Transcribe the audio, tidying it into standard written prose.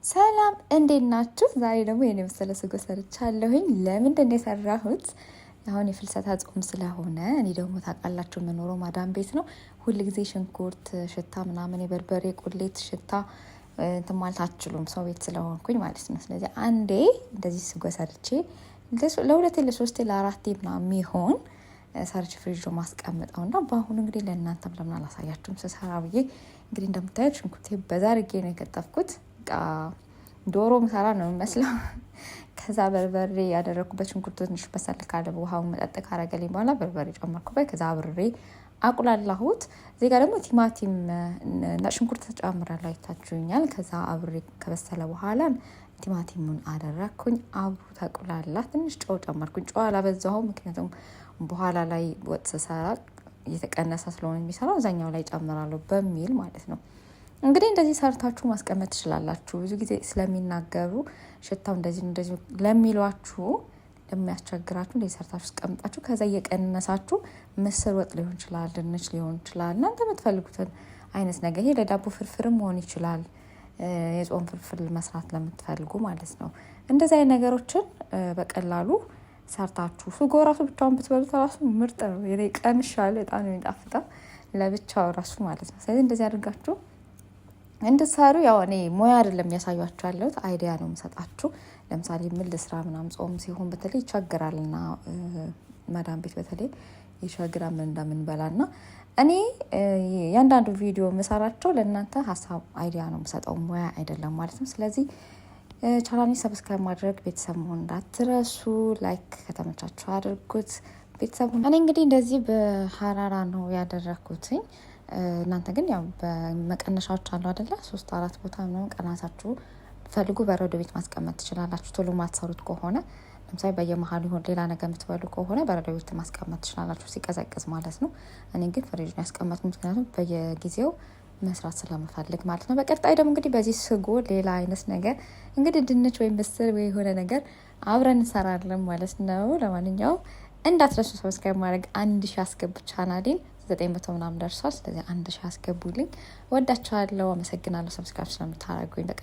ሰላም እንዴት ናችሁ? ዛሬ ደግሞ የኔ መሰለ ስጎ ሰርቻለሁኝ። ለምንድን ነው የሰራሁት? አሁን የፍልሰታ ጾም ስለሆነ እኔ ደግሞ ታውቃላችሁ የምኖረው ማዳም ቤት ነው። ሁል ጊዜ ሽንኩርት ሽታ ምናምን የበርበሬ ቁሌት ሽታ እንትን ማለት አትችሉም፣ ሰው ቤት ስለሆንኩኝ ማለት ነው። ስለዚህ አንዴ እንደዚህ ስጎ ሰርቼ ለሁለቴ ለሶስቴ ለአራቴ ምናምን የሚሆን ሰርቼ ፍሪጅ ማስቀምጠው እና በአሁኑ እንግዲህ ለእናንተም ለምን አላሳያችሁም ስሰራ ብዬ እንግዲህ እንደምታዩት ሽንኩርቴ በዛ አድርጌ ነው የከተፍኩት። ዶሮ ምሰራ ነው የሚመስለው። ከዛ በርበሬ ያደረግኩበት ሽንኩርቱ ትንሽ በሰል ካለ ውሃውን መጠጥ ካረገልኝ በኋላ በርበሬ ጨመርኩበት። ከዛ አብሬ አቁላላሁት። እዚህ ጋር ደግሞ ቲማቲም እና ሽንኩርት ተጨምራለሁ፣ አይታችሁኛል። ከዛ አብሬ ከበሰለ በኋላ ቲማቲሙን አደረግኩኝ። አብሮ ተቁላላ። ትንሽ ጨው ጨመርኩኝ። ጨው አላበዛሁም፣ ምክንያቱም በኋላ ላይ ወጥ ስሰራ እየተቀነሰ ስለሆነ የሚሰራው እዛኛው ላይ ጨምራለሁ በሚል ማለት ነው። እንግዲህ እንደዚህ ሰርታችሁ ማስቀመጥ ትችላላችሁ። ብዙ ጊዜ ስለሚናገሩ ሽታው እንደዚህ እንደዚህ ለሚሏችሁ ለሚያስቸግራችሁ እንደዚህ ሰርታችሁ አስቀምጣችሁ ከዛ እየቀነሳችሁ ምስር ወጥ ሊሆን ይችላል፣ ድንች ሊሆን ይችላል፣ እናንተ የምትፈልጉትን አይነት ነገር። ይሄ ለዳቦ ፍርፍርም መሆን ይችላል። የጾም ፍርፍር መስራት ለምትፈልጉ ማለት ነው። እንደዚህ አይነት ነገሮችን በቀላሉ ሰርታችሁ ስጎ ራሱ ብቻውን ብትበሉት ራሱ ምርጥ ነው። የኔ ቀምሻለሁ፣ በጣም ነው የሚጣፍጠው ለብቻው ራሱ ማለት ነው። ስለዚህ እንደዚህ አድርጋችሁ እንድትሰሩ ያው እኔ ሙያ አይደለም የሚያሳያችሁ ያለሁት idea ነው የምሰጣችሁ። ለምሳሌ ምን ልስራ ምናምን ጾም ሲሆን በተለይ ይቸግራልና መዳም ቤት በተለይ ይቸግራል ምን እንደምንበላ ና እኔ ያንዳንዱ ቪዲዮ የምሰራቸው ለእናንተ ሀሳብ idea ነው የምሰጠው ሙያ አይደለም ማለት ነው። ስለዚህ ቻናሌን subscribe ማድረግ ቤተሰብ መሆን እንዳትረሱ። Like ከተመቻችሁ አድርጉት። ቤተሰብ እኔ እንግዲህ እንደዚህ በሀራራ ነው ያደረግኩትኝ። እናንተ ግን ያው በመቀነሻዎች አሉ አደለ? ሶስት አራት ቦታ ምናምን ቀናሳችሁ ፈልጉ። በረዶ ቤት ማስቀመጥ ትችላላችሁ። ቶሎ ማትሰሩት ከሆነ ለምሳሌ በየመሀሉ ይሆን ሌላ ነገር የምትበሉ ከሆነ በረዶ ቤት ማስቀመጥ ትችላላችሁ፣ ሲቀዘቅዝ ማለት ነው። እኔ ግን ፍሪጅ ነው ያስቀመጥኩት፣ ምክንያቱም በየጊዜው መስራት ስለምፈልግ ማለት ነው። በቀጣይ ደግሞ እንግዲህ በዚህ ስጎ ሌላ አይነት ነገር እንግዲህ ድንች ወይም ምስር ወይ የሆነ ነገር አብረን እንሰራለን ማለት ነው። ለማንኛውም እንዳትረሱ subscribe ማድረግ 1000 አስገቡ ቻናሌን 900 ምናምን ደርሷል። ስለዚህ 1000 አስገቡልኝ። ወዳችኋለሁ። አመሰግናለሁ subscribe ስለምታደርጉኝ። በቀ